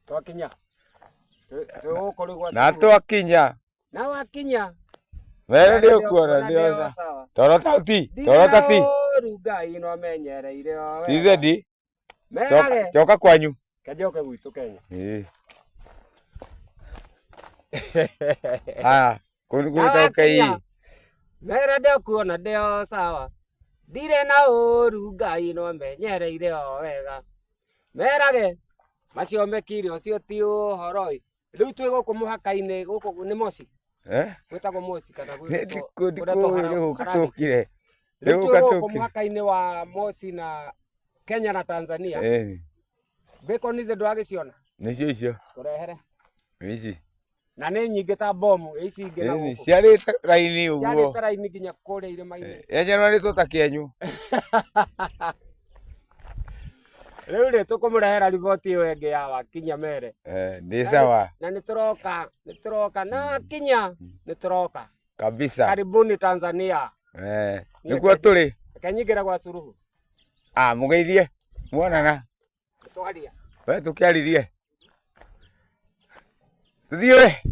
Twakinya. Twĩ gũkũ rĩu gwa Na cukuru. twakinya. Na wakinya. Mere Mere ndĩũkuona ndĩũkuona ndĩoca. ndĩo sawa. Torota ti. Ndirĩ Torota na ti. ũũru Ngai no amenyereire o wega. Tizedi. Merage. Coka kwanyu. Kenjoke gwitũ Kenya. Ĩĩ. Haya, kũndũ Na gwĩtagwo KE. wakinya. Mere ndĩũkuona ndĩo sawa. Ndirĩ na ũũru Ngai no amenyereire o wega. Merage macio mekire ũcio ti ũhoro ĩ. Rĩu twĩ gũkũ mũhaka-inĩ gũkũ nĩ Moshi. Eh? Gwĩtagwo Moshi kana Nĩ gwĩtagwo ndikũ kũrĩa ndikũĩ nĩ gũka Harare. tũkire. Nĩ Rĩu twĩ gũka gũkũ tũkire. mũhaka-inĩ wa Moshi na Kenya na Tanzania. Eh, Bacon ici ndwagĩciona? nĩcio icio. Tũrehere. Nĩ ici. Na nĩ nyingĩ ta bomu ici ingĩ na Ĩni, gũkũ. ciarĩte raini ũguo. Ciarĩte raini nginya kũrĩa irĩma-inĩ. Yenjerwanĩtwo ta kĩenyũ. Rĩu rĩ tũkũmũrehera riboti ĩyo ĩngĩ ya Wakinya Mere. Eh, nĩ sawa Na nĩ tũroka, nĩ tũroka na Wakinya nĩ tũroka. kabisa. Karibuni Tanzania. Eh, nĩkuo tũrĩ. Reke nyingĩre gwa Suluhu. Ah, mũgeithie. Muonana. Twaria. We tũkĩaririe. Tũthiĩ we.